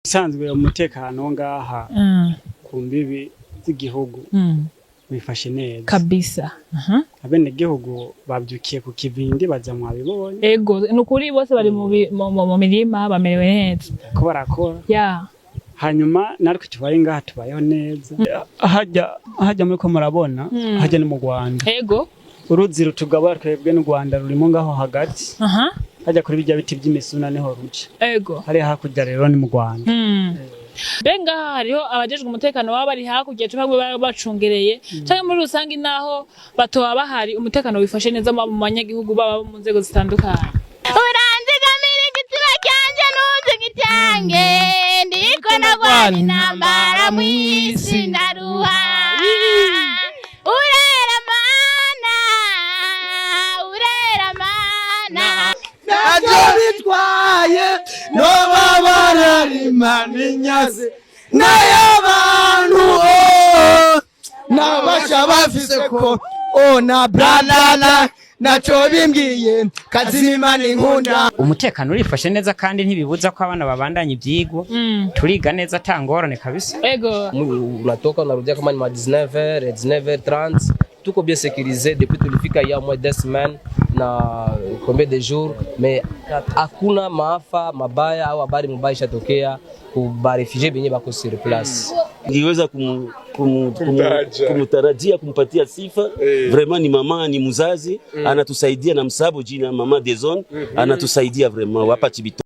Usanzwe umutekano ngaha ku mbibi z'igihugu wifashe neza. Kabisa. Abenegihugu bavyukiye ku kivindi, baza mwabibonye. Ego, ni ukuri, bose bari mu mirima, bamerewe neza. Ko barakora. Hanyuma natwe tubaye ngaha, tubayeho neza. Hajya hajya muriko murabona, hajya ni mu Rwanda. Uruzi rutugabura twebwe n'u Rwanda rurimo ngaho hagati. Hajya kuri bijya biti by'imisuna niho ruca. Hariya hakurya rero ni mu Rwanda. Mbe ngaha hariho abajejwe umutekano baba bari hakurya canke baba bacungereye, canke muri rusange naho batoba bahari, umutekano wifashe neza mu banyagihugu baba mu nzego zitandukanye? Uranzigamira igitsina cyanje ntuzigitange, ndiko nagwana intambara mw'isi ndaruha. Urera mana, urera mana. Ntacyo bitwaye noba bararima n'inyazi n'ay'abantu n'abasha bafise ko o na blanana ntacyo bimbwiye kazima n'inkunda. Umutekano urifashe neza kandi ntibibuza ko abana babandanya ivyigwa. Turiga neza ata ngorane kabisa. Unatoka unarudia kama ni ma 19h, 19h30, tuko bien sécurisé depuis tulifika il y a moins deux semaines na combien de jours, mais hakuna maafa mabaya au habari mubaya ishatokea ku ba réfugiés benye bako sur place. Ngiweza kumtarajia kumpatia sifa, vraiment ni mama, ni mzazi, anatusaidia na msabo jina mama des zones, anatusaidia vraiment hapa Chibitoke.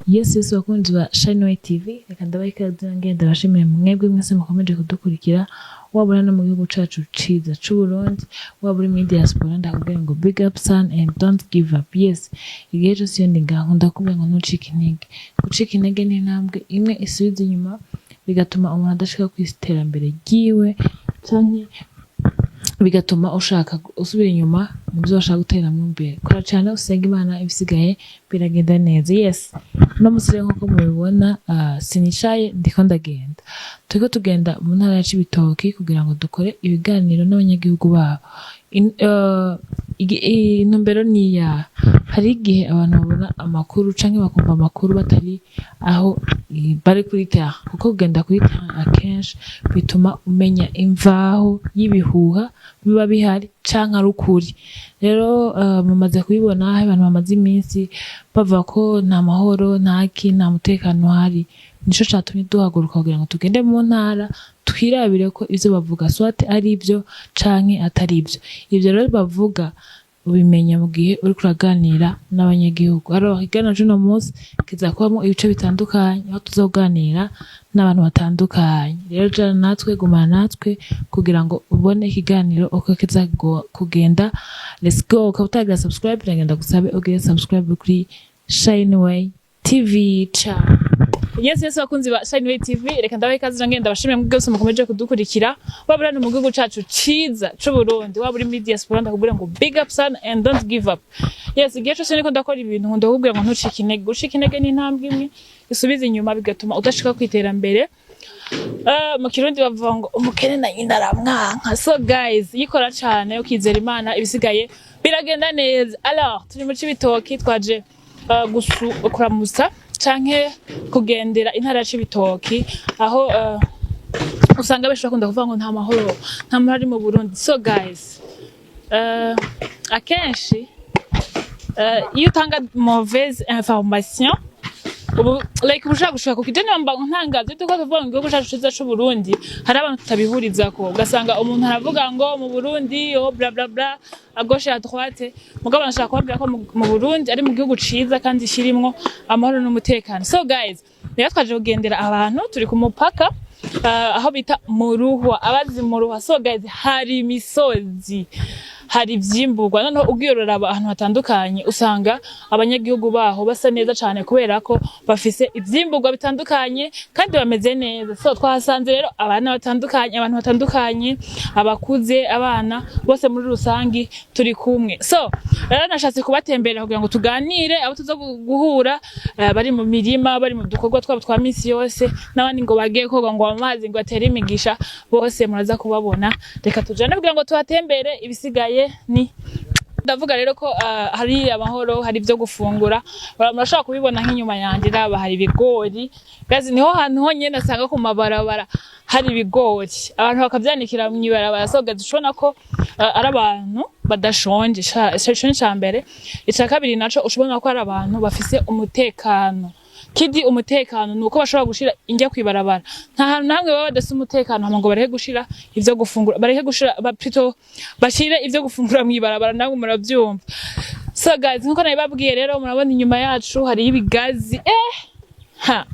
Yes, bakunzi ba Shine TV, reka ndabaha ikaze, ngenda ndabashimire mwebwe mwese mukomeje kudukurikira, waba uri no mu gihugu cacu ciza c'u Burundi, waba uri muri diaspora, ndakubwira ngo big up son and don't give up. Yes, igihe cose iyo ndi ngaho ndakubwira ngo ntucike intege. Gucika intege ni intambwe imwe isubiza inyuma, bigatuma umuntu adashika ku iterambere ryiwe, canke bigatuma ushaka usubira inyuma mu byo washaka guteramo imbere. Kora cyane, usenga Imana, ibisigaye biragenda neza. Yes, uno munsi rero nk'uko mubibona, sinicaye, ndiko ndagenda. Turiko tugenda mu ntara ya Cibitoki kugira ngo dukore ibiganiro n'abanyagihugu babo. Intumbero ni iya hari igihe abantu babona amakuru canke bakumva amakuru batari aho bari kuri terrain, kuko kugenda kuri terrain akenshi bituma umenya imvaho y'ibihuha biba bihari canke ari ukuri. Rero mumaze kubibona aho abantu bamaze iminsi bavuga ko nta mahoro, nta ki, nta mutekano uhari. Nico catumye duhaguruka kugira ngo tugende mu ntara, twirabire ko ivyo bavuga soit ari ivyo canke atari ivyo. Ivyo rero bavuga ubimenya mu gihe uriko uraganira n'abanyagihugu. Alors ikiganiro c'uno munsi kiza kubamwo ibice bitandukanye, aho tuzoganira n'abantu batandukanye. Rero jana natwe, gumana natwe kugira ngo ubone ikiganiro uko kiza kugenda. Let's go. Ukaba utagira subscribe, ndagenda gusabe ugire subscribe kuri Shineway TV. Ciao. Yes, bakunzi ba Shineway TV, reka ndabaha ikaze, ngenda ndabashimire mwebwe mwese mukomeje kudukurikira, waba uri hano mu gihugu cacu ciza c'u Burundi, waba uri muri diaspora, ndakubwira ngo big up son and don't give up. Yes, igihe cose niko ndakora ibintu nkunda kukubwira ngo ntucike intege. Gucika intege ni intambwe imwe isubiza inyuma, bigatuma udashika ku iterambere. Mu Kirundi bavuga ngo umukene na nyina aramwanka. So guys, yikora cane, ukizera Imana, ibisigaye biragenda neza. Alors turi mu Cibitoki, twaje kuramutsa canke kugendera intara ya Cibitoki, aho usanga benshi bakunda kuvuga ngo nta mahoro, nta mahoro ari mu Burundi. So guys, akenshi iyo utanga mauvaise information, ubu like uba ushaka gushaka kuko niba mba ntangaza tuko tuvuga ngo igihugu cyacu ciza c'u Burundi, hari abantu tutabihurizako, ugasanga umuntu aravuga ngo mu Burundi oh bla bla bla, à gauche, à droite. Mugabo nashaka kubabwira ko mu Burundi ari mu gihugu ciza kandi kirimwo amahoro n'umutekano. So guys, rero twaje kugendera abantu, turi ku mupaka, aho bita Muruhwa, abazi Muruhwa. So guys, hari imisozi, hari ivyimburwa, noneho ugiye uraraba ahantu hatandukanye usanga abanyagihugu baho basa neza cane kubera ko bafise ivyimburwa bitandukanye kandi bameze neza. So twahasanze rero abana batandukanye, abantu batandukanye, abakuze, abana, bose muri rusangi turi kumwe. So rero nashatse kubatemberera kugira ngo tuganire, abo tuza guhura bari mu mirima, bari mu dukorwa twabo twa misi yose, n'abandi ngo bagiye koga ngo amazi ngo atere imigisha, bose muraza kubabona. Reka tujane kugira ngo tuhatembere, ibisigaye ni Ndavuga rero ko hari amahoro, hari ibyo gufungura. Murashobora kubibona nk'inyuma yanjye, raba hari ibigori. Gazi niho hantu honyine asanga ku mabarabara hari ibigori, abantu bakavyanikira mw'ibarabara. So guys, ushobona ko ari abantu badashonje. Ico ni ca mbere. Ica kabiri naco, ushobona ko ari abantu bafise umutekano. Kidi umutekano ni uko bashobora gushira indya kwibarabara. Nta hantu na hamwe baba badafise umutekano hama ngo bareke gushira ivyo gufungura, bareke gushira plutôt bashire ivyo gufungura mw'ibarabara. Namwe muravyumva. So guys, nkuko nabibabwiye rero, murabona inyuma yacu hariyo ibigazi. Ha,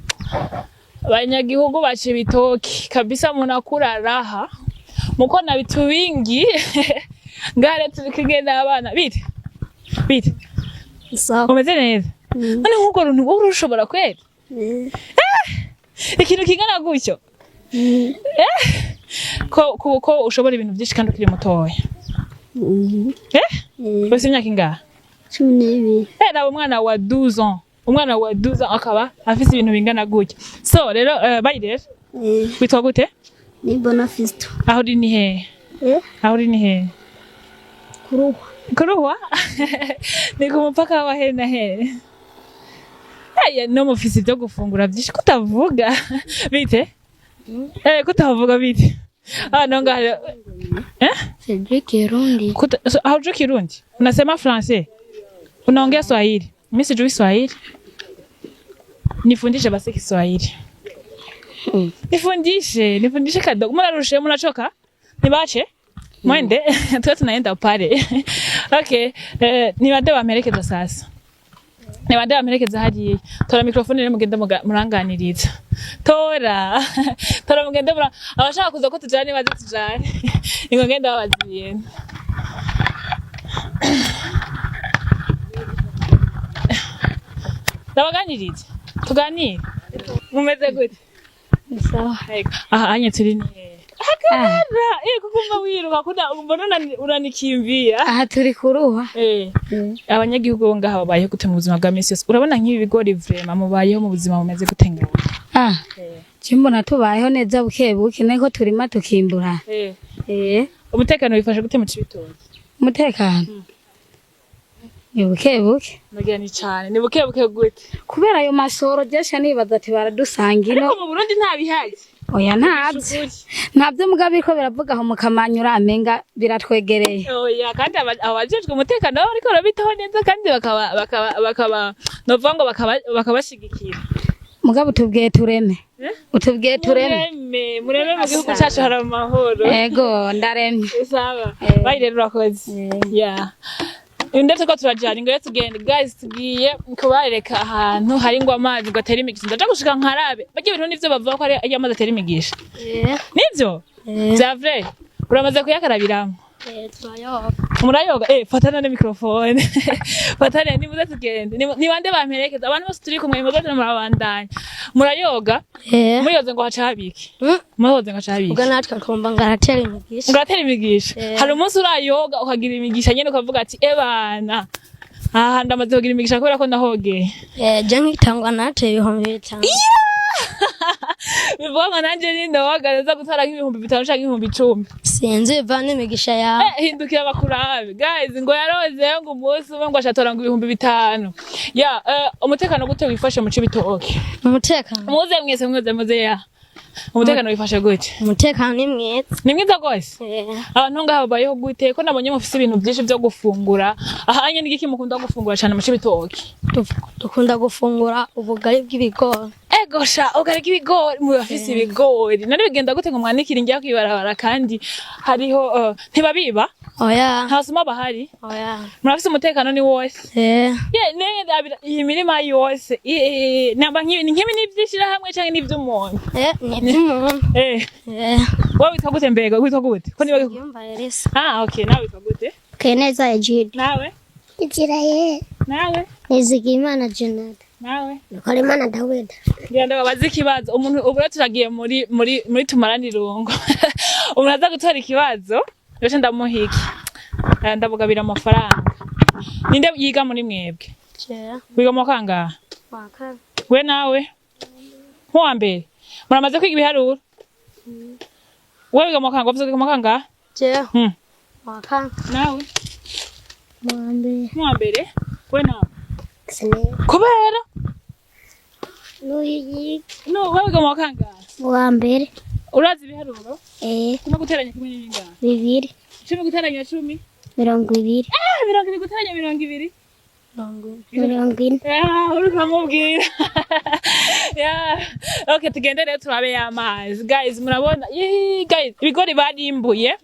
abanyagihugu baca ibitoki kabisa, munakura raha muko na vitu vingi. Ngare turi kumwe n'abana. Bite bite? Sawa. Umeze neza? None nk'urwo runtu wowe urushobora kweri? Ikintu kingana gutyo, ko ushobora ibintu byinshi kandi ukiri mutoya. Ufise imyaka ingahe? 12. Raba umwana wa 12 ans, umwana wa 12 ans akaba afise ibintu bingana gutya. So rero, bayi rero, witwa gute? Ni Bonafisto. Aho uri ni hehe? Eh? Aho uri ni hehe? Kuruhwa. Kuruhwa ni ku mupaka wa hehe na hehe? Aya, no mufise ibyo gufungura byinshi kutavuga bite? Kutavuga bite? Ah, no ngaho Cedric Kirundi. So, haujui Kirundi? Unasema Français? Unaongea Swahili? Mimi sijui Swahili. Nifundishe basi Kiswahili. Nifundishe, nifundishe kadogo. Mnarushe, mnachoka? Nibache? Mwende? Tuwe tunaenda pale. Okay, ni bande bamperekeza sasa? Ni bande bamperekeza hariya? Tora microphone rero mugende muranganiriza. Tora. Tora mugende mura abashaka kuza ko tujane baze tujane. Ningo ngenda babaza ibintu. Ndabaganiriza. Tuganire. Mumeze gute? Sawa. Ego. Aha anye turi ni hehe? Hakarara, kuguma wiruka kuna mbona unanikimbia. Aha turi kuruha. Abanyagihugu bo ngaha babayeho gute mu buzima bwa misi yose? Urabona nk'ibi bigori vraiment mubayeho mu buzima bumeze gute ngaha? Ah. Cimbona tubayeho neza buke buke, niko turima tukimbura. Umutekano wifashe gute mu Cibitoke? Umutekano. Ni buke buke. Nagira ni cane, ni buke buke gute? Kubera ayo masoro jesha nibaza ati baradusanga ino. Ariko mu Burundi nta bihari. Oya ntabyo. Ntabyo mugabo biriko biravuga aho mukamanyura amenga biratwegereye. Oya, kandi abajejwe umutekano baba bariko barabitaho neza kandi bakaba novuga ngo bakabashigikira. Mugabo utubwiye tureme. Utubwiye tureme. Mureme, mureme, mu gihugu cacu hari amahoro. Ego ndaremye. Sawa. Bye rero, urakoze. Yeah. Ndetse ko turajana ingore tugende guys, tugiye kubarereka ahantu hari ngo amazi ngo atere imigisha. Ndaja gushika nkarabe. Barya ibintu nivyo bavuga ko ari amazi atera imigisha. Nivyo? Vya vrai. Uramaze kuyakarabiramo? Turayoga. Murayoga? Fatana na microphone. Fatana, nimuze tugende. Ni bande bamperekeza? Abantu bose turi kumwe muze murabandanya. Murayoga? Muyoze ngo haca habiki? Muyoze ngo haca habiki? Ubwo natwe twumva ngo aratera imigisha. Ngo aratera imigisha. Eh. Hari umunsi urayoga ukagira imigisha nyene ukavuga ati ebana, aha ndamaze kugira imigisha kubera ko nahogeye? Je nkitangwa nateye 5000. Bivuga ngo nanje nindoga nza gutwara nk'5000 canke 10,000. Sinzi, biva n'imigisha yawe. Hindukira bakurabe guys, ngo yaroze ngo umunsi umwe ngo ashatora ngo 5000. Ya, umutekano gute wifashe mu Cibitoke? Umutekano. Muze mwese, muze muze. Ya, umutekano wifashe gute? Umutekano ni mwiza. Ni mwiza gose. Abantu ngaha babayeho gute, ko nabonye mufise ibintu byinshi byo gufungura? Aha anye n'igiki mukunda gufungura cyane mu Cibitoke? Dukunda gufungura ubugari bw'ibigori. Ego sha, ubugari bw'ibigori. Mubafise ibigori none bigenda gute ngo mwanikire injya kwibarabara kandi hariho ntibabiba? Oya. Nta basuma bahari? Oya. Murafise umutekano ni wose? Eh. Ye, ne iyi mirima yose namba nk'ibi ni nk'ibi, ni ivy'ishirahamwe canke ni ivy'umuntu? Ni ivy'umuntu. Wowe witwa gute mbega? Witwa gute? Ko niba Yumva Elisa. Ah, okay, nawe witwa gute? Keneza Ejide. Nawe? Israel. Nawe? Nizigimana Jonathan. Nawe? Nikorimana Dawidi. Ngira ndababaze ikibazo. Umuntu ubu rero turagiye muri tumarane irungu. Umuntu aza gutora ikibazo, rero ndamuha iki? Ndamugabira amafaranga. Ninde yiga muri mwebwe? Jewe. Wiga mu wa kangahe? Wa kane. We nawe? Nk'uwa mbere. Muramaze kwiga ibiharuro? Wewe wiga mu wa kangahe? Wavuze wiga mu wa kangahe? Jewe. Hmm. Wa kane. Nawe? Mu wa mbere. Mu wa mbere? We nawe? Sinema. Kubera? N'uyiga. No, wewe wiga mu wa kangahe? Mu wa mbere. Urazi ibiharuro? Eh. Kumwe guteranya kimwe ni bingahe? 2. 10 guteranya 10? 20. 20 guteranya 20? 40. Uri kumubwira. Yeah. Okay, tugende rero turabe y'amazi. Guys, murabona, guys, ibigori barimbuye.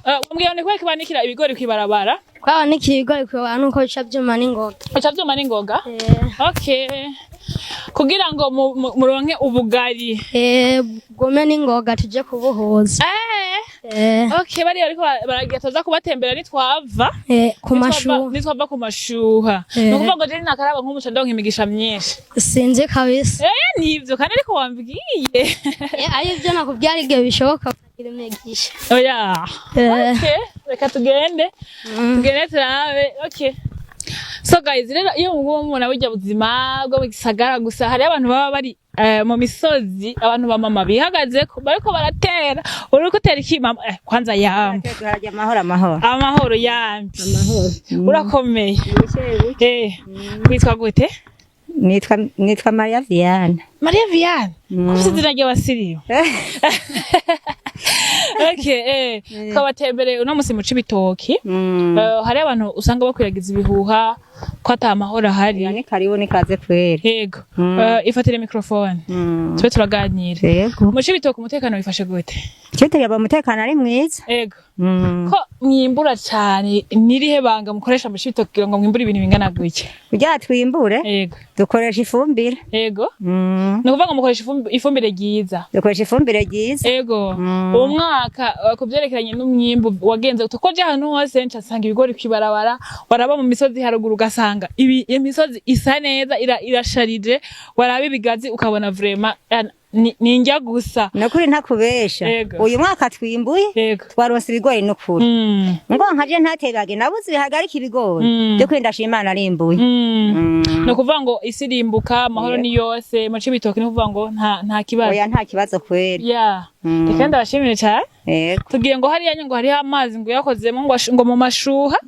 Wambwira ni kweki banikira ibigori kwibarabara? Kwabanikira ibigori kwibarabara nuko bica vyuma n'ingoga. Bica vyuma n'ingoga? Okay. Kugira ngo muronke ubugari. Bwume n'ingoga tuje kubuhuza. Okay, bariya ariko baragiye tuza kubatembera nitwava. Ku mashuha. Nitwava ku mashuha. Ni ukuvuga ngo jewe nakaraba nk'umuco ndonka imigisha myinshi. Sinzi kabisa. Nivyo kandi ariko wambwiye. Ari ivyo nakubwiye ari igihe bishoboka kugira imigisha. Oya. Okay, reka tugende. Tugende turabe. Okay. So guys, rero iyo mubona burya buzima bwo mu gisagara gusa hari abantu baba bari mu misozi, abantu ba mama bihagaze ko bariko baratera. Uriko utera iki mama? Kwanza yambi. Amahoro amahoro. Amahoro yambi. Amahoro. Urakomeye. Witwa gute? Nitwa Maria Viana. Maria Viana? Kufite izina ry'abasirimu. Okay, twabatembereye uno musi mu Cibitoki. Hari abantu usanga bakwiragiza ibihuha ko ata mahoro ahari. Ni karibu ni kaze kweri. Yego. Ifatire microphone. Tube turaganira. Yego. Mu Cibitoki umutekano wifashe gute? Cibitoki aba umutekano ari mwiza. Yego. Ko mwimbura cyane, nirihe banga mukoresha mu Cibitoki kugira ngo mwimbure ibintu bingana gutya? Kugira twimbure? Yego. Dukoresha ifumbire. Yego. Ni ukuvuga ngo mukoresha ifumbire ryiza. Dukoresha ifumbire ryiza. Yego. Uwo mwaka ku byerekeranye n'umwimbu wagenze gute? Ko je ahantu hose nca nsanga ibigori kwibarabara, waraba mu misozi haruguru ugasanga imisozi isa neza irasharije, waraba ibigazi ukabona vraiment ni njya gusa. Nukuri ntakubesha. Uyu mwaka twimbuye twaronse ibigori nukuri. Ngo nkaje ntatebage nabuze ibihagarika ibigori. Byo kwenda shima Imana arimbuye. No kuvuga ngo isi irimbuka amahoro ni yose mu Cibitoki, no kuvuga ngo nta kibazo. Oya nta kibazo kweri. Yeah. Reka ndabashimire cyane. Tugiye ngo hariya ngo hariho amazi ngo yakozemo ngo mu mashuha.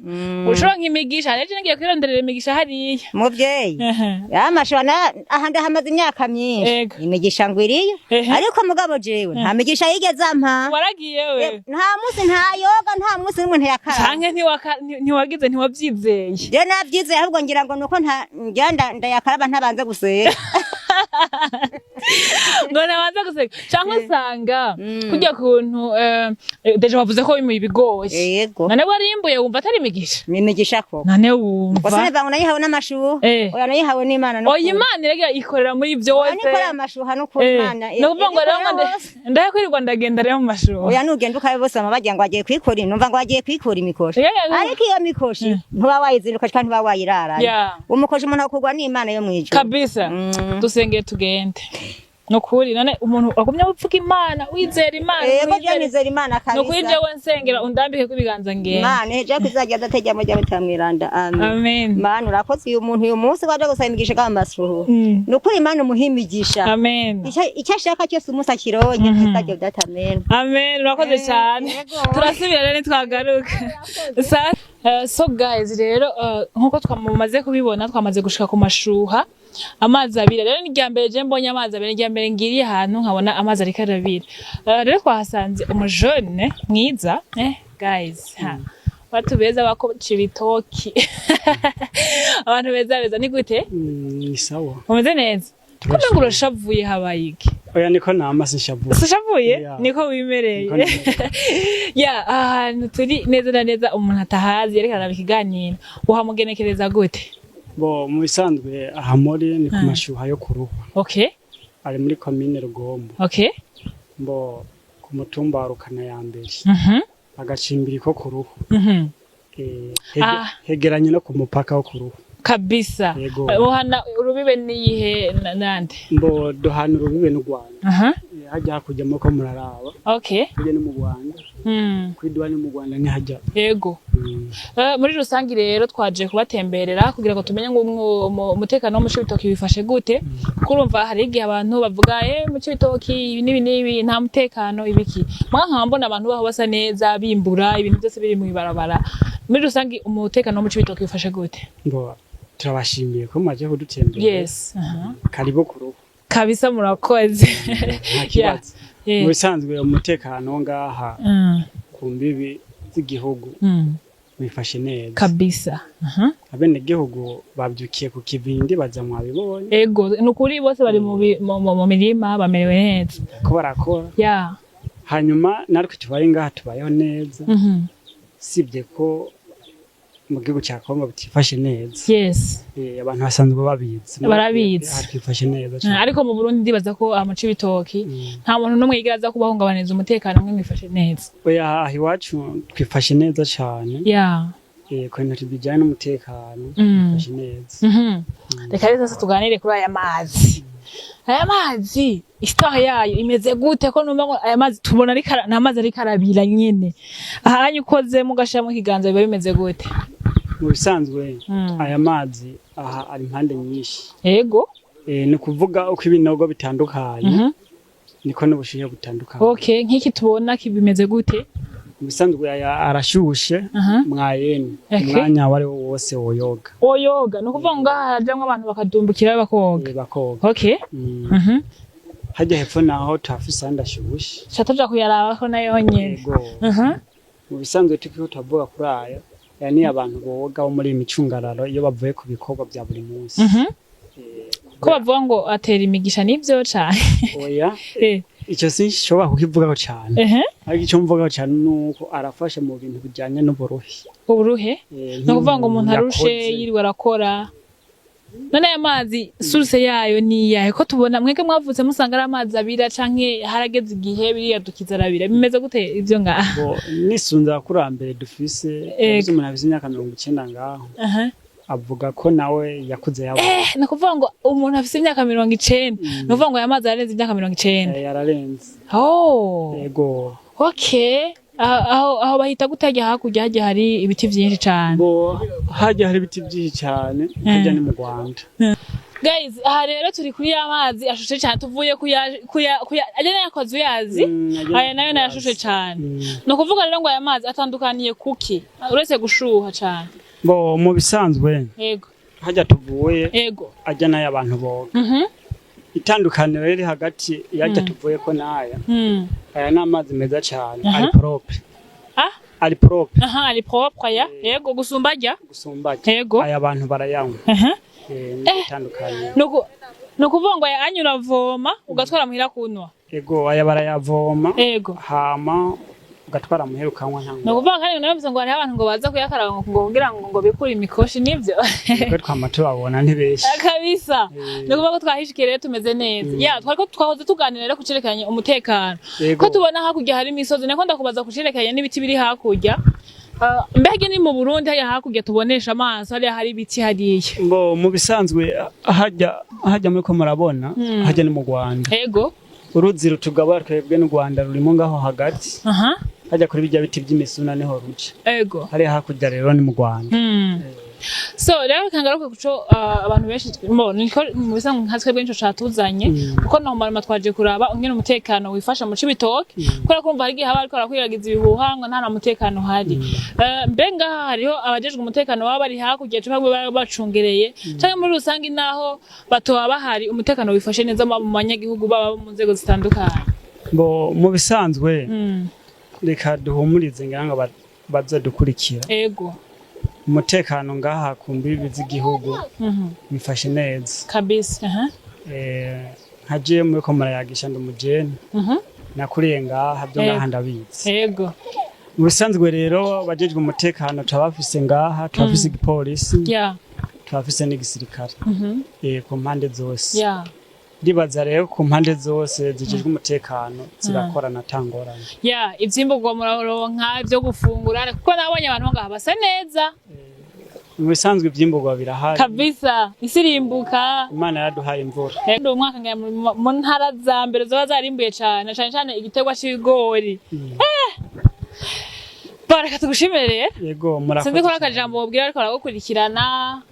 Ushobora nk'imigisha, rero ngiye kwironderera imigisha hariya. Muvyeyi. Ya mashuha aha ndahamaze imyaka myinshi. Imigisha ngo iriyo. Ariko mugabo jewe nta migisha yigeze ampa. Waragiye we. Nta munsi nta yoga nta munsi n'umwe ntiyakara. Canke ntiwagize ntiwavyizeye. Je navyizeye ahubwo ngira ngo nuko nta ngira ndayakaraba ntabanze guseka. Ngo nabanza guseka canke usanga kurya kuntu deje bavuze ko bimuye ibigori. Yego. None warimbuye wumva atari imigisha? Ni imigisha koko. None wumva. Gusa niva ngo nayihawe n'amashuha. Oya nayihawe n'Imana no. Oya Imana iragira ikorera muri byose. Oya nikora amashuha no ku Imana. No kuvuga ngo rero ndakwirirwa ndagenda rero mu mashuha. Oya nugenda ukabe bose bama bagira ngo agiye kwikora, numva ngo agiye kwikora imikoshi. Ariko iyo mikoshi ntuba wayizinduka kandi ntuba wayiraraye. Umukoshi umuntu akugwa n'Imana yo mwijuru. Kabisa. Dusengeye tugende. Nukuri none umuntu agumya upfuka Imana wizera Imana. Yego je nizera Imana kabisa. Nukuri jewe nsengera undambike kubiganza ngende. Imana eje kuzajya dategya mujya mutamwiranda. Amen. Amen. Imana urakoze uyu muntu uyu munsi waje gusaba imigisha kwa masuhu. Nukuri Imana umuhimigisha. Amen. Icyo ashaka cyose umunsi akironye kizajya data. Amen. Amen. Urakoze cyane. Turasubira rero twagaruka. So guys rero nkuko twamaze kubibona twamaze gushika ku mashuha. Amazi abira rero ni rya mbere je mbonye amazi abira, rya mbere ngiriye ahantu nkabona amazi ariko arabira. Rero twahasanze umujone mwiza guys ha watu beza bako Cibitoki. Abantu beza beza ni gute? Ni sawa. Umeze neza? Kumbe ngo urashavuye habaye iki? Oya niko nama sinshavuye. Sishavuye? Niko wimereye. Ya ahantu turi neza na neza umuntu atahazi yerekana ikiganiro. Uhamugenekereza gute? Bo mu bisanzwe aha muri ni ku mashuha yo kuruhwa. Okay. Ari muri commune Rugombo. Okay. Bo ku mutumba wa Rukana ya mbere. Agacimbiri ko kuruhwa. Hegeranye no ku mupaka wo kuruhwa. Kabisa. Uhana urubibe niyihe nande? Mbo duhana urubibe n'u Rwanda. Hajya hakurya muko muraraba. Okay. Hajya ni mu Rwanda. Kuri ni mu Rwanda ni hajya. Yego. Muri rusangi rero twaje kubatemberera kugira ngo tumenye ngo umutekano wo mu Cibitoki wifashe gute. Kuko urumva hari igihe abantu bavuga mu Cibitoki ibi n'ibi n'ibi nta mutekano ibiki. Mwa nkaba mbona abantu baho basa neza bimbura ibintu byose biri mu ibarabara. Muri rusangi umutekano wo mu Cibitoki wifashe gute? Ngo turabashimiye ko mwaje kudutembera. Yes. Karibu ku rugo. Kabisa murakoze. Nta kibazo. Mu bisanzwe umutekano ngaha ku mbibi z'igihugu wifashe neza. Kabisa. Abenegihugu babyukiye ku kivindi baza mwabibonye. Ego, nukuri bose bari mu mirima bamerewe neza. Ko barakora. Yeah. Hanyuma natwe tubaye ngaha tubayeho neza. Sibye ko mu gihugu cya Kongo bitifashe neza. Yes. Abantu basanzwe babizi. Barabizi. Twifashe neza cyane. Ariko mu Burundi ndibaza ko mu Cibitoki nta muntu n'umwe yigera aza kubahungabaniza umutekano mwe mwifashe neza. Oya, aha iwacu twifashe neza cyane. Yeah. Ku bintu bijyanye n'umutekano twifashe neza. Reka rero sasa tuganire kuri aya mazi. Aya mazi histoire yayo imeze gute ko numva ngo aya mazi tubona ari ni amazi ariko arabira nyene. Ahanye ukoze mugashiramo ikiganza biba bimeze gute? Mu bisanzwe aya mazi aha ari impande nyinshi. Yego. Ni kuvuga uko ibinogo bitandukanye niko n'ubushuhe butandukanye. Okay, nk'iki tubona kibimeze gute? Mu bisanzwe aya arashushe mwayene umwanya wari wo wose woyoga. Woyoga ni ukuvuga ngo ngaha harajamwo abantu bakadumbukira bakoga. Bakoga. Okay. Hajya hepfo naho tuhafise andi ashushe. Ca tuja kuyaraba ko nayo nyene. Yego. Mu bisanzwe turiko turavuga kuri aya, aya ni abantu boga bo muri imicungararo iyo bavuye ku bikorwa bya buri munsi. Ko bavuga ngo atera imigisha nivyo cane. Oya. Icyo sinshobora kukivugaho cyane. Ariko icyo mvugaho cyane nuko arafasha mu bintu bijyanye n'uburuhe. Uburuhe? Ni ukuvuga ngo umuntu arushe yiriwe arakora. None aya mazi source yayo ni iyahe? Ko tubona mwebwe mwavutse musanga ari amazi abira canke harageze igihe biriyadukiza arabira. Bimeze gute ivyo ngaha? Nisunze abakurambere dufise, umuntu afise imyaka 90 ngaho. Avuga ko nawe yakuze yabo. Ni ukuvuga ngo umuntu afise imyaka 90. Ni ukuvuga ngo aya mazi ararenze imyaka 90. Yararenze. Oh. Yego. Okay. Aho bahita gute hajya hakurya hajya hari ibiti vyinshi cane. Bo hajya hari ibiti vyinshi cane, hajya ni mu Rwanda. Guys, aha rero turi kuri ya mazi ashushe cyane tuvuye kuya ajya nayakoze uyazi aya nayo nayashushe cyane. Ni ukuvuga rero ngo aya mazi atandukaniye kuki uretse gushuha cyane. Bo mu bisanzwe yego hajya tuvuye yego ajya nayo abantu boga. Itandukaniro riri hagati yajya tuvuye ko naya. Aya ni amazi meza cyane ari propre. Ari propre. Aha ari propre ya yego gusumba ajya. Gusumba ajya. Yego. Aya abantu barayanywa. Itandukanye. Nuko uvuga ngo aya anyura voma ugatwara muhira kunwa. Yego aya barayavoma. Yego. Hama ugatwara muhira ukanywa nta ngorane. Nukuvuga kandi navuze ngo hariho abantu ngo baza kuyakaraba ngo kugira ngo bikure imikoshi nivyo. Niko twama tubabona ntibeshi. Kabisa. Nukuvuga ko twahishikiye rero tumeze neza. Ya twariko twahoze tuganira rero kucerekanye umutekano. Ko tubona hakurya hari imisozi nako ndakubaza kucerekanye n'ibiti biri hakurya. Mbega ni mu Burundi hariya hakurya tubonesha amaso hariya hari ibiti hariya. Bo mu bisanzwe hajya muri ko murabona hajya ni mu Rwanda. Ego. Uruzi rutugabura twebwe n'u Rwanda rurimo ngaho hagati. Hajya kuri bijya biti by'imisuna niho ruca. Ego. Hariya hakurya rero ni mu Rwanda. So rero kangaruke kuco abantu benshi mo niko mu bisanzwe nka twebwe nico catuzanye kuko normalement twaje kuraba ungene umutekano wifasha mu Cibitoke kubera ko umva hari igihe haba ariko arakwiragiza ibihuha ngo nta na mutekano hari. Mbe ngaha hariho abajejwe umutekano baba bari hakurya canke baba bacungereye canke muri rusangi naho batoba bahari umutekano wifashe neza mu banyagihugu baba mu nzego zitandukanye. Bo mu bisanzwe reka duhumurize ngira ngo bazodukurikira. Ego. Umutekano ngaha ku mbibi z'igihugu bifashe neza kabisa. Nka jewe muriko murayagisha ndi umujene nakuriye ngaha byo ngaha ndabizi. Yego. Mu bisanzwe rero abajejwe umutekano turabafise ngaha, turabafise igipolisi, turabafise n'igisirikare ku mpande zose. Ndibaza rero ku mpande zose zijejwe umutekano zirakorana tangorana. Ivyimburwa muraronka ivyo gufungura kuko nabonye abantu ngaha basa neza. Mu bisanzwe ivyimburwa birahari. Kabisa, isi irimbuka. Imana yaraduhaye imvura. Rero uyu mwaka ngira mu ntara za mbere zoba zarimbuye cane, cane cane igiterwa c'ibigori. Bareka tugushimire rero. Yego, murakoze. Sinzi ko hari akajambo wobwira ariko baragukurikirana,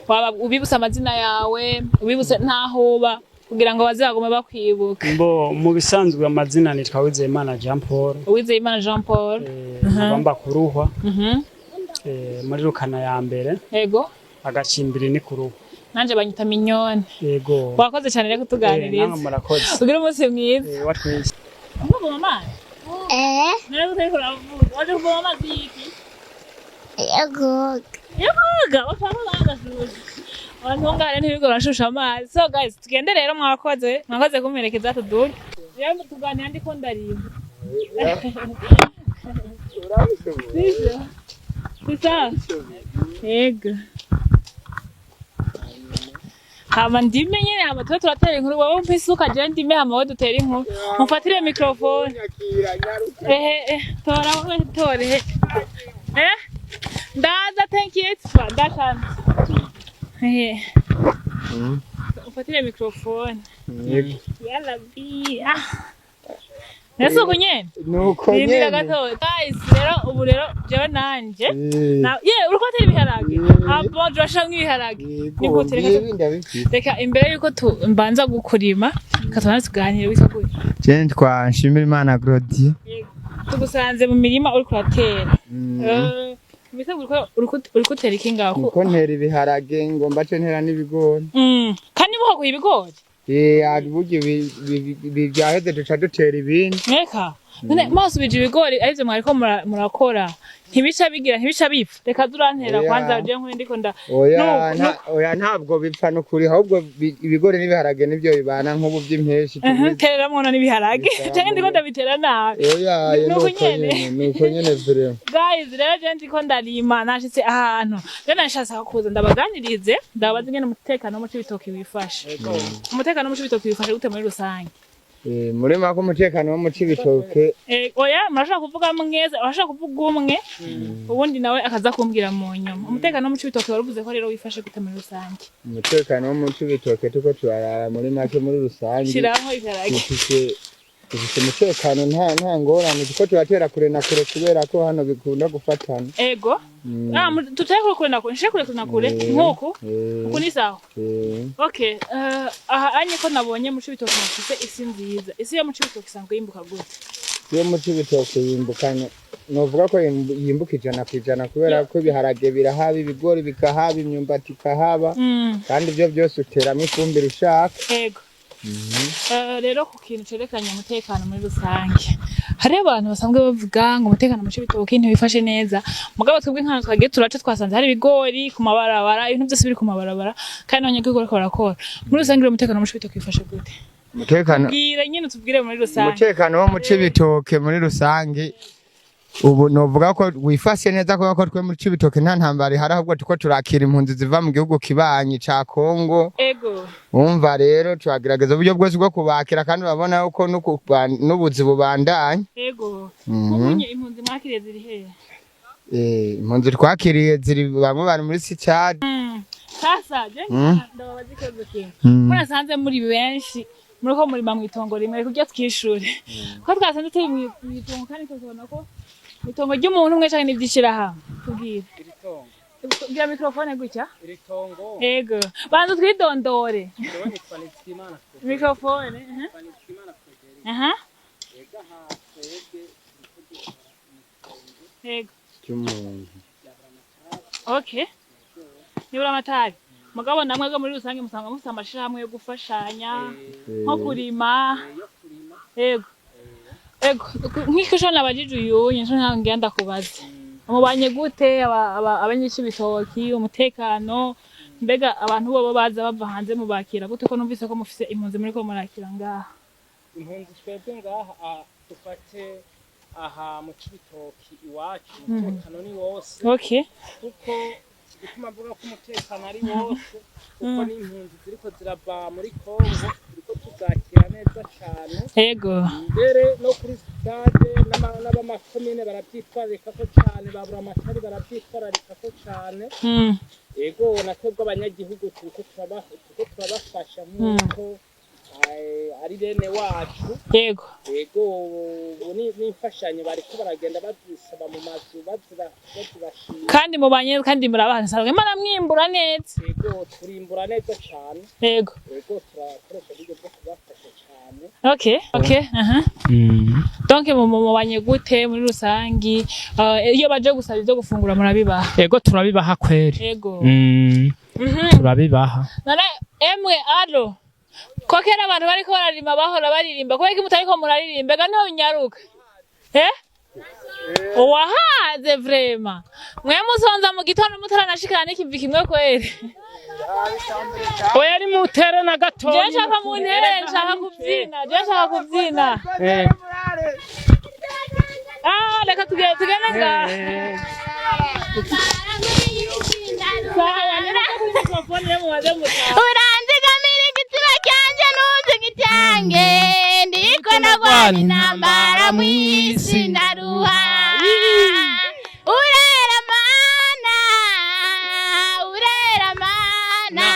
waba ubibutse amazina yawe, ubibutse n'aho uba, kugira ngo baze bagume bakwibuka. Mbo mu bisanzwe amazina nitwa Uwizeyimana Jean Paul. Uwizeyimana Jean Paul. Nkaba mba kuruhwa, muri Rukana ya mbere. Agacimbiri ni kuruhwa. Nanje banyita Mignone. Yego. Wakoze cyane rero kutuganiriza. Namwe murakoze. Ugire umunsi mwiza. Wa twese. Muvoma amazi? Eh. Nari utariko uravuga. Waje kuvoma amazi y'iki? Yogoga. Yogoga, bashaka bagashusha. Abantu bo ngaha rero ntibirirwa barashusha amazi. So guys, tugende rero, mwakoze. Mwakoze kumperekeza tuduge. Rero tuganira ndiko ndarimba. Sivyo? Si sawa? Yego. Hama ndime nyene, hama tube turatera inkuru, wowe umpe isuka jewe ndime, hama wowe dutere inkuru. Mufatire microphone. Ehe, tora wowe, tore. Ehe. Ndaza, thank you. Ndakana. Ehe. Ufatire microphone. Yalla bi. Ah. Nese uko nyene? Nuko Rindira nyene. gato. Guys, rero ubu rero jewe nanje. Na ye uriko utera ibiharage. Ah bon, turashiramwo ibiharage. Ni gute reka Ngibi ndabifise. Reka imbere yuko tu mbanza gukurima, reka tubanze tuganire, witwa gute? Je nitwa Nshimirimana Claudie. Tugusanze mu mirima uriko uratera. Mbese uriko utera iki ngaho? Niko ntera ibiharage, ngomba ce ntera n'ibigori. Kandi muhaguye ibigori? Burya ibi byaheze duca dutera ibindi. Reka. None mwasubije ibigori arivyo mwariko murakora, ntibica bigira, ntibica bipfa? Reka durantera. Oya. Kwanza je nkuri ndiko nda Oya, oya, ntabwo bipfa nukuri, ahubwo ibigori n'ibiharage nivyo bibana nk'ubu by'impeshi. Tereramwo none ibiharage, canke ndiko ndabitera nabi? Oya. Nuko nuko nyene. nyene, nuko nyene vraiment. Guys, rero je ndiko ndarima, nashitse ahantu rero nashaka kuza ndabaganirize, ndababaza ingene umutekano wo mu Cibitoke wifashe. Umutekano wo mu Cibitoke wifashe gute muri rusange? Muri make umutekano wo mu Cibitoke Oya, murashobora kuvuga mwese, urashobora kuvuga umwe, ubundi nawe akaza kumbwira mu nyuma. Umutekano wo mu Cibitoke waruvuze ko rero wifashe gute muri rusange? Umutekano wo mu Cibitoke tuko turarara muri make muri rusange Shiraho ibiharage. Dufise umutekano, nta ngorane, kuko turatera kure na kure kubera ko hano bikunda gufatana. Ego. Ah, tutere kure kure na kure, nshire kure kure na kure. Nk'uku uku ni sawa. Okay, aha anye ko nabonye mu Cibitoke hafise isi nziza. Isi yo mu Cibitoke isanzwe yimbuka gute? Iyo mu Cibitoke yimbukanye, novuga ko yimbuka 100% kubera ko ibiharage birahaba, ibigori bikahaba, imyumbati ikahaba, kandi ibyo byose uteramo ifumbire ushaka. Ego. Rero ku kintu cerekanye umutekano muri rusange, hariho abantu basanzwe bavuga ngo umutekano mu Cibitoke ntiwifashe neza, mugabo twebwe nk'ahantu twagiye turaca twasanze hari ibigori ku mabarabara, ibintu byose biri ku mabarabara, kandi n'abanyagihugu bariko barakora. Muri rusange rero umutekano mu Cibitoke wifashe gute? Umutekano Bwira nyene, utubwire muri rusange. Umutekano wo mu Cibitoke muri rusange ubu novuga ko wifashe neza, kubera ko twe mu Cibitoke nta ntambara ihari, ahubwo tuko turakira impunzi ziva mu gihugu kibanyi ca Kongo. Umva rero, turagerageza uburyo bwose bwo kubakira, kandi urabona yuko n'ubuzi bubandanya. Nk'ubunye impunzi mwakiriye ziri hehe? Impunzi twakiriye ziri, bamwe bari muri Sicadi. Sasa je ndababaza ikibazo kimwe. Ko nasanze muri benshi muriko murima mw'itongo rimwe, reka kurya twishure. Ko twasanze turi mw'itongo, kandi tukabona ko mw'itongo ry'umuntu umwe canke n'ivy'ishirahamwe? Tubwire. Gira microphone gutya. Iri tongo. Ego. Banza twidondore. Jewe nitwa Nizigimana Frederic. Microphone. Nitwa Nizigimana Frederic. Ega aha twebwe turiko dukora mw'itongo Cy'umuntu. Okay. Nibura amatari. Mugabo namwe muri rusange musanga mufise amashirahamwe yo gufashanya nko kurima. Ego. Ego, nk'iko ejo nabajije uyu, ejo ngira ndakubaze. Mubanye gute abanyicibitoki, umutekano, mbega abantu bobo baza bava hanze mubakira gute, ko numvise ko mufise impunzi muriko murakira ngaha? Impunzi twebwe ngaha, dufate aha mu Cibitoki iwacu, umutekano ni wose. Kuko igituma mvuga ko umutekano ari wose, kuko n'impunzi ziriko zirava muri Kongo turiko tuzakira. neza cyane. Ego. Mbere no kuri stade n'abamakomine barabyitwararika ko cyane, babura amatari barabyitwararika ko cyane. Ego, natwebwe abanyagihugu turiko turabafasha nk'uko ari bene wacu. Yego. Ego, ubu n'imfashanyo bariko baragenda bazisaba mu mazu, bazibashira. Kandi mubanye kandi murabana sanzwe mwaramwimbura neza. Ego, turimbura neza cyane. Yego. Ego, turakoresha uburyo bwo kubafasha cyane. Okay, aha. Donc mubanye gute muri rusangi? Iyo baje gusaba ivyo gufungura murabibaha? Ego, turabibaha kweri. Yego. Turabibaha. None emwe alo, ko kera abantu bariko bararima bahora baririmba, kubera ko mutariko muraririmba ega niho binyaruka? Uwahaze vraiment, mwe musonza mu gitondo mutaranashikana n'ikivi kimwe kweri. Oya, ari mutere na gatoya. Jewe nshaka muntere, nshaka kubyina, jewe nshaka kubyina. Ah, reka tugende ngaha. Sawa, nimufate microphone rero mubaze mutahe. Uranzigamira igitsina cyanjye ntuzigitange, ndiko nagwana intambara mu isi ndaruha. Urera mana, urera mana,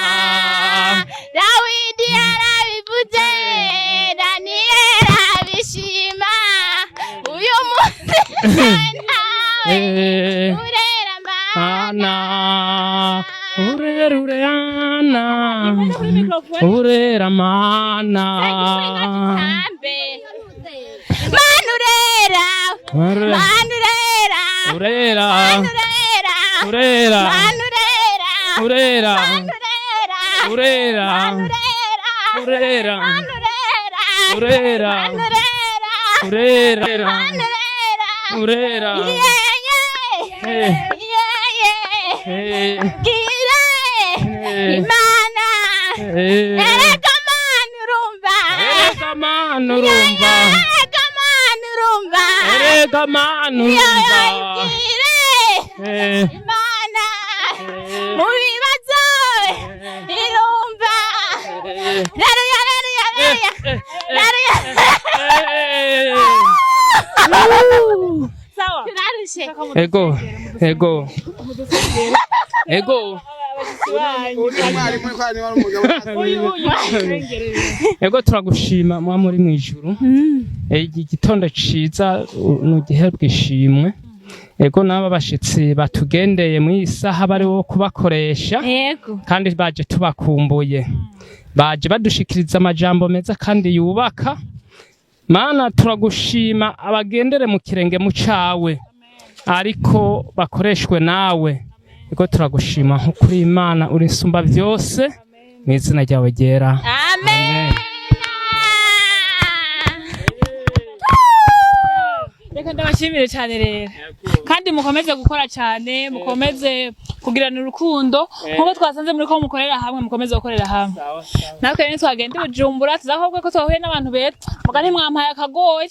Dawidi yarabivuze, Daniyeli arabishima, uyu munsi nawe urera mana. Ana, urera urana, urera mana. Mana urera, mana urera, urera, mana urera, urera, mana urera, urera, mana urera, urera, mana urera, urera, mana urera, urera, mana urera, urera, mana urera, urera. Yeah, yeah, yeah, yeah. Gire Imana, erega mana urumva, Erega mana urumva, erega mana urumva, erega mana urumva. Gire Imana mu bibazo irumva. Haleluya, haleluya, haleluya, haleluya. Sawa. Turarushe. Ego, ego, ego. Ego, turagushima mwa muri mwijuru. Iki gitondo ciza nugiherwe ishimwe. Ego, n'aba bashitsi batugendeye mu isaha bari wo kubakoresha. Yego. Kandi baje tubakumbuye. Baje badushikiriza amajambo meza kandi yubaka. Mana, turagushima, abagendere mu kirenge mu cawe, ariko bakoreshwe nawe. Ego, turagushima nko kuri Imana uri nsumba byose, mu izina ryawe ryera. Amen. Reka ndabashimire cyane rero, kandi mukomeze gukora cyane, mukomeze kugirana urukundo nkuko twasanze muri ko mukorera hamwe, mukomeze gukorera hamwe. Natwe rero twagenda i Bujumbura tuzahobwe ko twahuye n'abantu beza, muga ntimwampaye akagoyi.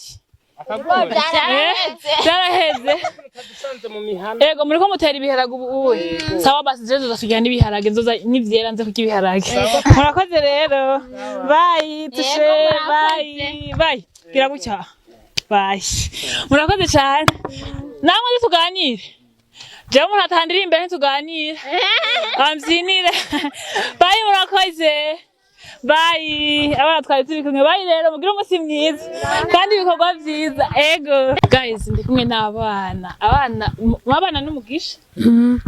Byaraheze. Ego, muriko mutera ibiharage ubu uye. Sawa basi, je nzoza n'ibiharage, nzoza nivyera nze kurya ibiharage. Murakoze rero. Bye, tushe, bye. Bye. Gira gutya. Bye. Murakoze cyane. Namwe tuganire. Jewe umuntu atandira imbere ntituganire. Ambyinire. Bye, murakoze. Bye. Abana twari turi kumwe. Bye rero, mugire umunsi mwiza kandi ibikorwa byiza. Ego. Guys, ndi kumwe n'abana. Abana, abana n'umugisha.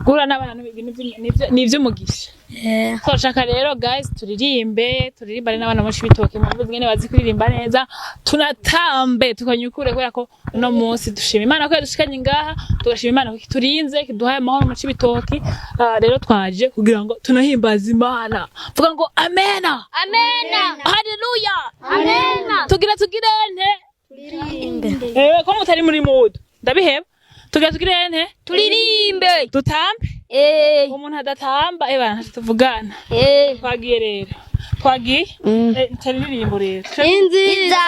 Guhura n'abana ni ivy'umugisha. Turashaka rero guys turirimbe, turirimbane n'abana mu Cibitoke, mu ngene bazi kuririmba neza, tunatambe tukanyukure, kubera ko uno munsi dushima Imana ko yadushikanye ngaha, tugashima Imana ko kiturinze, kiduhaye amahoro mu Cibitoke. Rero twaje kugira ngo tunahimbaze Imana. Vuga ngo amena. Amena. Haleluya. Amena. Tugira tugirente. Turirimbe. Ko mutari muri mood. Ndabiheba. Tugira tugirente. Turirimbe. Dutambe. Umuntu adatamba bana tuvugana. Twagiye rero. Twagiye. Turirimbo rero. Inziza.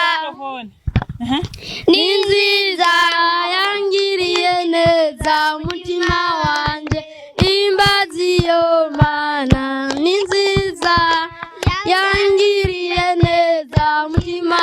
Ni nziza yangiriye neza umutima wanje, imbazi yo mana. Ni nziza yangiriye neza umutima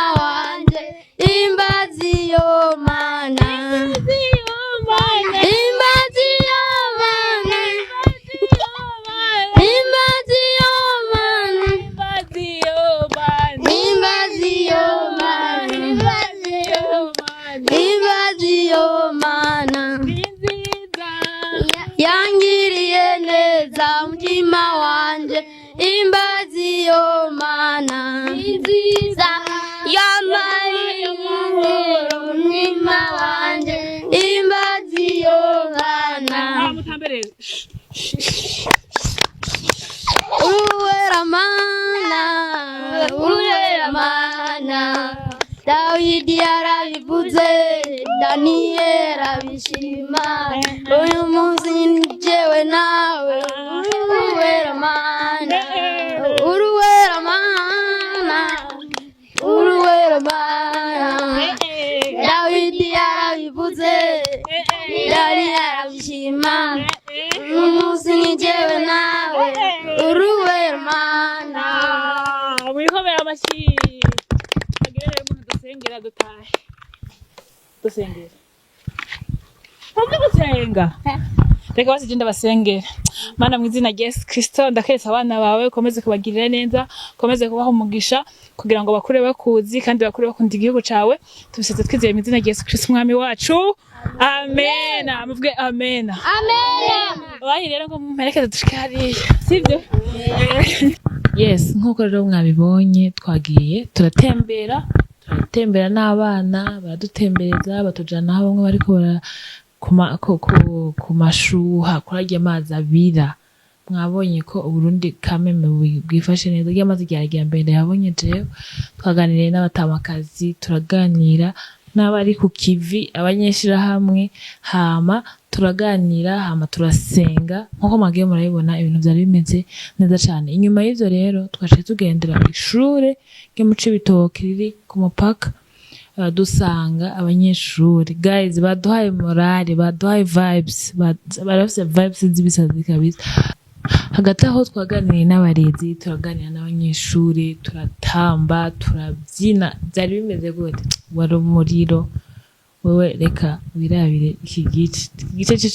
Muduhere. Uruwera mana, uruwera mana. Dawidi yarabivuze, Daniyeli arabishima. Uyu munsi njyewe nawe, uruwera mana, uruwera mana, uruwera mana. Dawidi yarabivuze, Daniyeli arabishima. Uyu munsi njyewe nawe, uruwera mana. Mwihobera amashyi. Agire rero umuntu dusengera dutahe. Dusengera. Muze gusenga. Reka basi genda basengera. Mana, mu izina rya Yesu Kristo, ndakeretse abana bawe, ukomeze kubagirira neza, ukomeze kubaha umugisha kugira ngo bakure bakuzi kandi bakure bakunda igihugu cawe. Tubisetse twizeye mu izina rya Yesu Kristo umwami wacu. Amen. Muvuge amen. Amen. Bayi rero ngo mumperekeze dushike hariya. Sibyo? Yes, nk'uko rero mwabibonye, twagiye turatembera n'abana, baradutembereza, batujana aho bamwe bariko bara ku mashuha, kuri arya mazi abira. Mwabonye ko Uburundi kameme bwifashe neza. Arya mazi rya mbere ndayabonye jewe. Twaganiriye n'abatamakazi, turaganira n'abari ku kivi, abanyeshirahamwe, hama turaganira, hama turasenga. Nk'uko mwagiye murabibona, ibintu vyari bimeze neza cane. Inyuma y'ivyo rero twaciye tugendera ishure ryo mu Cibitoke riri ku mupaka, dusanga abanyeshuri, guys, baduhaye morale, baduhaye vibes, barafise vibes z'ibisazi kabisa. Hagati aho twaganiriye n'abarezi, turaganira n'abanyeshuri, turatamba, turabyina. Byari bimeze gute? Wari umuriro. Wewe reka wirabire iki gice. Igice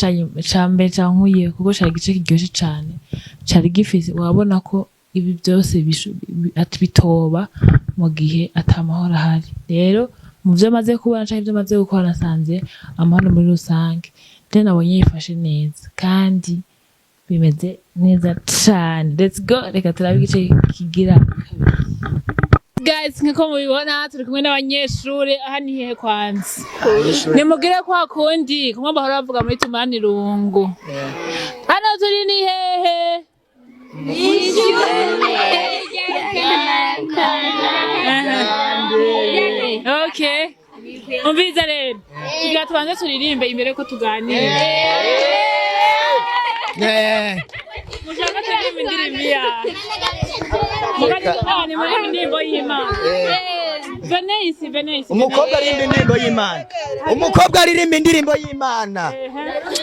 ca mbere cankuye kuko cari igice kiryoshe cane, cari gifise, wabona ko ibi byose bitoba mu gihe ata mahoro ahari. Rero mu vyo maze kubona canke ivyo maze gukora, nasanze amahoro muri rusange rero nabonye yifashe neza kandi bimeze neza cane. Let's go, reka turabe igice kigira kabiri. Guys, nkuko mubibona, turi kumwe n'abanyeshuri. Aha ni hehe kwanza? Nimugire kwa kundi kumwe bahora bavuga muri tumani irungu. Hano turi ni hehe? Okay, umviriza rero, kugira tubanze turirimbe imbere ko tuganira. Mushaka turirimbe indirimbo iyahe? Mugani muri indirimbo y'Imana. Venesi, Venesi. Umukobwa aririmba indirimbo y'Imana, umukobwa aririmba indirimbo y'Imana.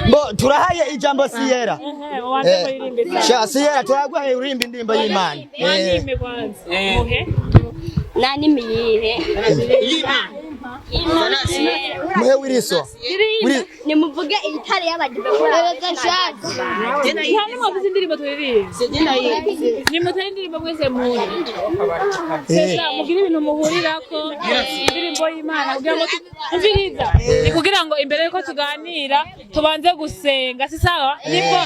Bo turahaye ijambo Siyera. Ubanze muririmbe. Sha Siyera, turaguhaye uririmba indirimbo y'Imana. Mwandime kwanza muhe. Nani miyihe? Muhe wiriso. Nimuvuge itare y'abadive. Nta n'umwe avuze indirimbo turirimba. Nimutare indirimbo mwese muri sesa, mugire ibintu muhurirako, indirimbo y'Imana, kugira ngo umviriza, ni kugira ngo imbere yuko tuganira tubanze gusenga. Si sawa? Nibwo.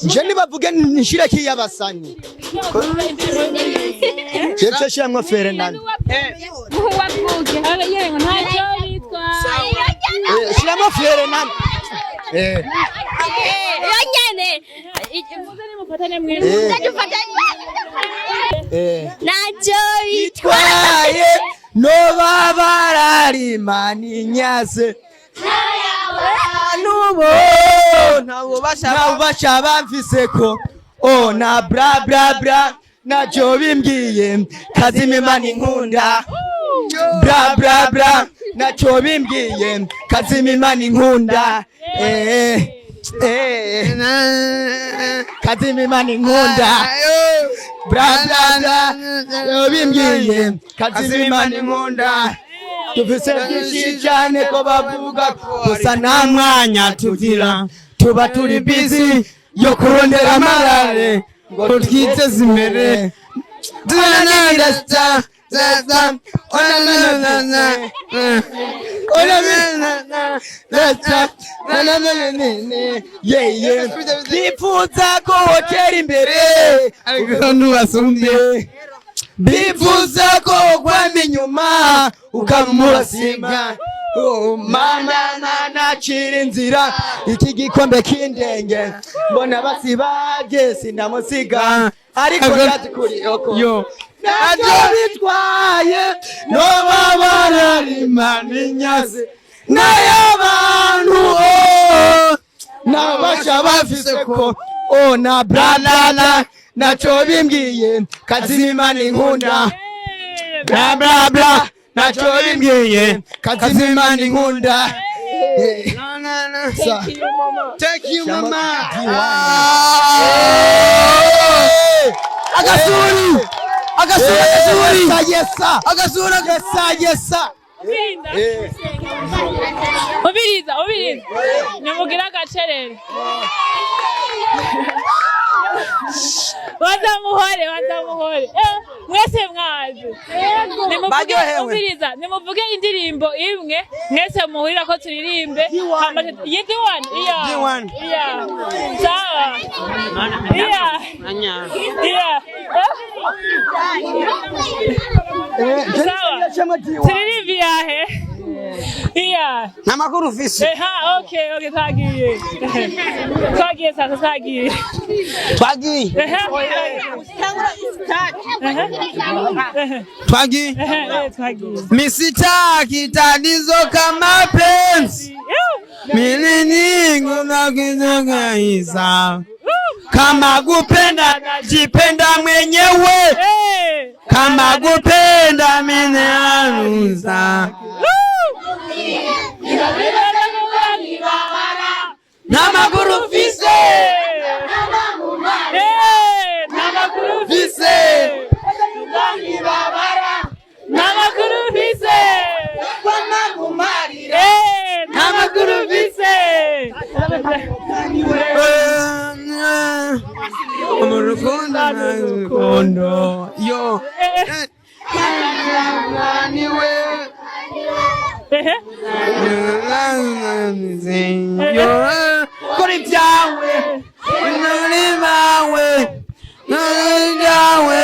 Nje nibavuge nshire kiyabasanyi. Je shiramwo Fernando. Yewe, ntacyo bitwa. Shiramwo Fernando. Iyo nyene. Muze nimufatane mwese. Ntacyo. Bitwaye no babararima ninyase nubo nta bubasha bamfiseko o na bra bra bra, ntacyo bimbwiye, kazima Imana inkunda. Bra bra bra, ntacyo bimbwiye, kazima Imana inkunda. Kazima Imana inkunda. Bra bra bra, ntacyo bimbwiye, kazima Imana inkunda. Dufise byinshi cyane ko bavuga, gusa nta mwanya tugira, tuba turi busy yo kurondera amarare ngo twiteze imbere. Turananira za za ona na na na ona na na na na na na na na na yeah yeah. Bifuza ko wotera imbere ariko ntubasumbye. Bifuza ko wokwama inyuma ukamubasima. Mana nacira inzira iki gikombe kindenge mbona basibaje sinamusiga ariko ndazi kuri oko Yo. ntacyo bitwaye no babararima n'inyazi n'ay'abantu oh, n'abasha bafise ko oh na bla bla bla ntacyo bimbwiye kazima n'inkunda bla bla bla ntacyo bimbwiye kazima n'inkunda. Thank you, mama. Thank you, mama. Agasuri! Agasuri, agasuri. Yesa! Agasuri, yesa, yesa! Ubiriza, ubiriza. Nimugire agacerere. Bazamuhore, bazamuhore. Mwese mwaje. Nimuvuge, Baryohewe. ubiriza, nimuvuge indirimbo imwe mwese muhurira ko turirimbe. Ye D1, iya. D1. Iya. Sawa. Iya. Iya. Sawa. Turirimbe iyahe? Iya. Nta makuru ufise. Eha, okay, okay, twagiye. Twagiye sasa, twagiye. Twagiye. Ehe. Twagiye. Ehe, twagiye. Misitaki tatizo kama penzi miliningunakizogaisa kama kupenda najipenda mwenyewe kama kupenda mineanuza na maguru fise Na makuru fise Na makuru fise. Na makuru fise. Mu rukundo rukundo yo niwe yo kora ibyawe muri bawe muri byawe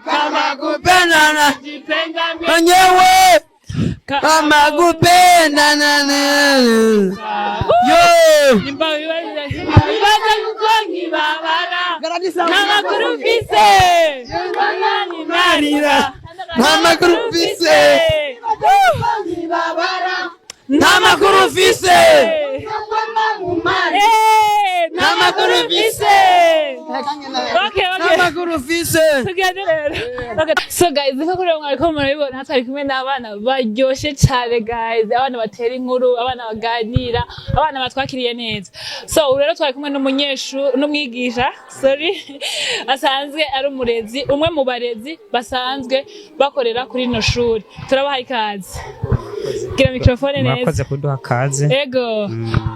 Kama kupenda na mwenyewe kama kupenda na yo Bibaza kuko nkibabara. Nta makuru mfise. Marira nta makuru mfise nta makuru mfise Nta makuru mfise. Okay, okay. nta makuru mfise. Tugende rero. Okay. So guys, nko kuri mwariko murabibona twari kumwe n'abana baryoshe cyane guys, abana batera inkuru, abana baganira, abana batwakiriye neza. So ubu rero twari kumwe n'umunyeshuri n'umwigisha, sorry, asanzwe ari umurezi, umwe mu barezi basanzwe bakorera kuri rino shuri. Turabaha ikaze. Gira microphone neza. Murakoze kuduha kaze. Ego.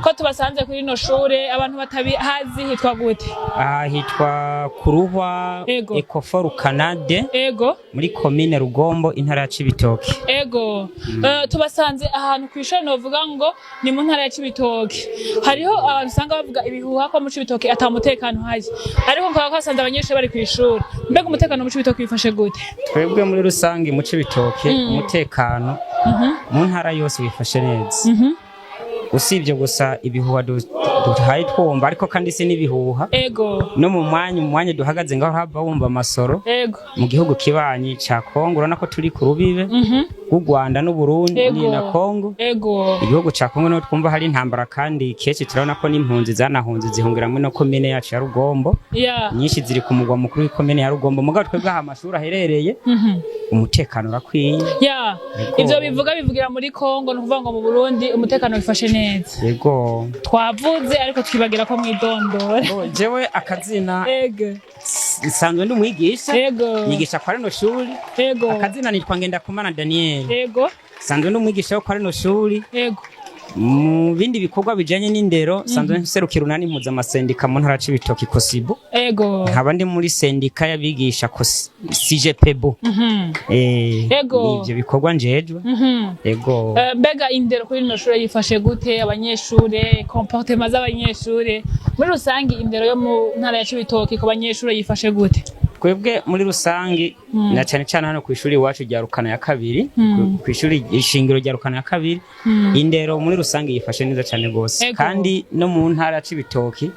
Ko tubasanze kuri rino shure abantu batabihazi hitwa gute? Aha hitwa Kuruhwa Ecofor Canade. Ego. Muri komine Rugombo, intara ya Cibitoke. Ego. Tubasanze ahantu kw'ishuri novuga ngo ni mu ntara ya Cibitoke. Hariho abantu usanga bavuga ibihuha ko mu Cibitoke ata mutekano uhari. Ariko nkaba twasanze abanyeshuri bari kw'ishuri. Mbega umutekano mu Cibitoke wifashe gute? Twebwe muri rusange mu Cibitoke umutekano mu ntara yose wifashe neza. Usibye gusa ibihuha duhaye twumva, ariko kandi si n'ibihuha. Ego. No mu mwanya duhagaze ngaho hava wumva amasoro. Ego. Mu gihugu kibanyi ca Kongo, urabona ko turi ku rubibe rw'u Rwanda n'Uburundi Ego. na Kongo. Ego. Igihugu ca Kongo niho twumva hari intambara, kandi kenshi turabona ko n'impunzi zanahunze zihungira muri no komine yacu ya Rugombo. Nyinshi ziri ku mugwa mukuru w'ikomine ya Rugombo. Mugabo twebwe aha amashuri aherereye umutekano urakwiye. Yego. Ivyo bivuga bivugira muri Kongo, ni ukuvuga ngo mu Burundi umutekano wifashe neza. Yego. Twavuze ariko twibagira ko mwidondora. Jewe akazina Ego. nsanzwe ndi umwigisha. Ego. Nyigisha kwa rino shuri. Ego. Akazina nitwa Ngendakumana Daniel. Ego. Nsanzwe ndi umwigisha wo kwa rino shuri. Ego. Mu bindi bikorwa bijanye n'indero, sanzwe nserukira urunani mpuzamasendika mu ntara Cibitoke, Kosibu. Nkaba ndi muri sendika y'abigisha Sijepebu. Ivyo bikorwa njejwe. Ego. Mbega indero kuri rino shure yifashe gute? Abanyeshure, comportement z'abanyeshure muri rusange, indero yo mu ntara ya Cibitoke ku banyeshure yifashe gute? Twebwe muri rusangi, na cyane cyane hano ku ishuri iwacu rya Rukana ya kabiri, ku ishuri ishingiro rya Rukana ya kabiri, indero muri rusange yifashe neza cyane gose. Kandi no mu ntara ya Cibitoki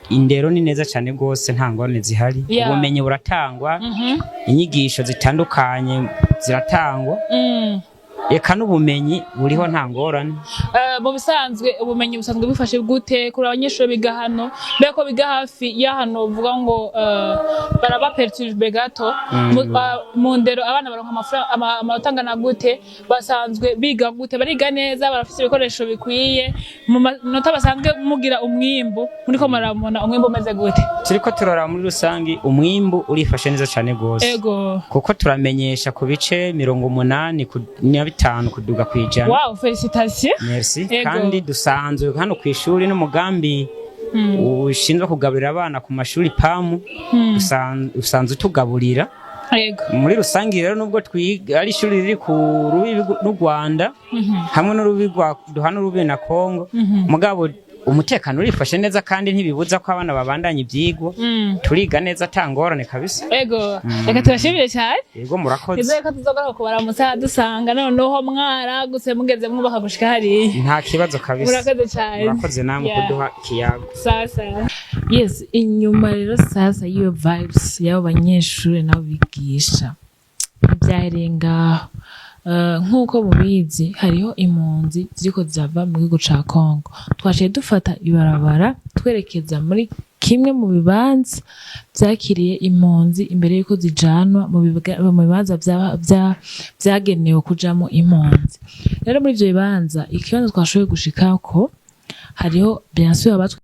indero ni neza cyane gose, nta ngorane zihari. Ubumenyi buratangwa, inyigisho zitandukanye ziratangwa, eka n'ubumenyi buriho, nta ngorane. Mu bisanzwe ubumenyi busanzwe bufashe gute kuri abanyeshuri biga hano? Mbega ko biga hafi y'ahantu uvuga ngo baraba perturbe gato, mu ndero abana baronka amafaranga, amanota angana gute? Basanzwe biga gute? Bariga neza? Barafise ibikoresho bikwiye? Mu manota basanzwe mugira umwimbu, muriko murabona umwimbu umeze gute? Turiko turora muri rusangi umwimbu urifashe neza cyane gose, kuko turamenyesha ku bice 85 kuduga kwijana. Wow, félicitations. Merci. Ego. Kandi dusanzwe hano ku ishuri n'umugambi ushinzwe kugaburira abana ku mashuri, PAM, usanzwe utugaburira. Muri rusange rero, nubwo twiga ari ishuri riri ku rubibi n'u Rwanda, hamwe n'urubibi rwa duhana urubibi na Kongo, mugabo umutekano urifashe neza kandi ntibibuza ko abana babandanya ivyigwa. Turiga neza, ata ngorane kabisa. Reka tubashimire cyane. Yego, murakoze. Nizere ko tuzogaruka kubaramutsa dusanga noneho mwaragutse, mugeze mwubaka gushika hariya. Nta kibazo kabisa. Murakoze cyane. Murakoze namwe kuduha ikiyago. Sasa. Yes, inyuma rero sasa y'iyo vibes y'abo banyeshuri nabo bigisha, ntibyahereye ngaho. Nk'uko mubizi, hariho impunzi ziriko zirava mu gihugu ca Congo. Twaciye dufata ibarabara twerekeza muri kimwe mu bibanza vyakiriye impunzi imbere yuko zijanwa mu bibanza vyagenewe kujamwo impunzi. Rero muri ivyo bibanza, ikibanza twashoboye gushikako, hariho bien sûr abatwe